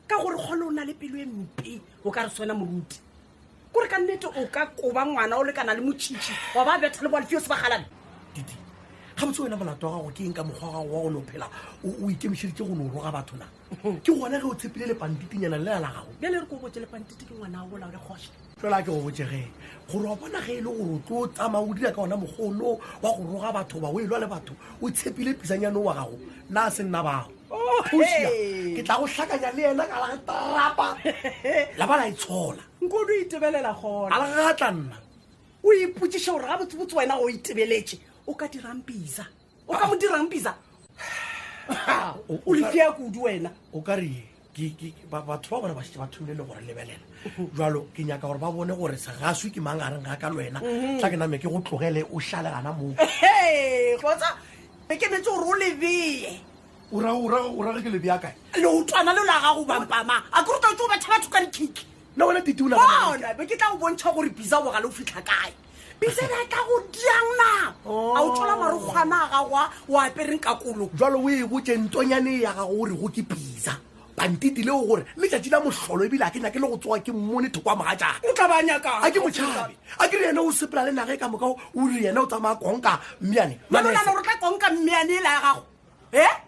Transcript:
Ka gore kgole o na le pelo e mpe o ka re swana moruti. Kore ka nnete o ka koba ngwana o lekana le motšhitšhi wa ba betha le boalfio se bagalane. Titi, gabotse wena molato wa gago ke eng ka mokgwa wa gago wa go no phela o ikemišeditše go no roga batho na? Ke gona ge o tshepile lepantitinyana lela la gago. Bjale re ko botše lepantiti ke ngwana wa gola o le kgoša. Jwale a ke go botše ge gore wa bona ge e le gore o tlo tsamaya o dira ka ona mokgwa ono wa go roga batho goba o elwa le batho o tshepile pisanyane wa gago nna a se nna bago. Oh, Phušia, hey. ke tla go hlakanya le yena ka la ge trapa la ba la itshola. Nkodu o itebelela gona. A le gatla nna. O ipotšiše gore gabotsebotse wena o itebeletše o ka dirang bisa. O ka mo dirang bisa? O lefea kudu wena. O ka re batho ba bona ba šetše ba thomile le gore lebelela jalo ke nyaka gore ba bone gore segaswi ke mang gareng ga ka le wena mhm. tla ke name ke go tlogele o šale gana moo kgotsa ke metse gore o lebeye o ra ke lebea kae leotwana le la gago bampama a ke rota tso batho batho ka dikhiki nna wena titi o bona be ke tla go bontšha gore bisa bogale o fitlha kae bisa na tla go diang na a o tšola marokgwana a gago a o apereng ka kolo jalo o e botse ntonyane ya gago o re go ke bisa pantiti leo gore letšatši la mohlolo ebile a ke nyake le go tsoga ke mmone thoko a mogatšaka o tla ba nyaka a ke motšhabe a ke re yena o sepela le nage ka moka o re yena o tsamaya konka mmeane nana gore tla konka mmeane e la ya gago e eh?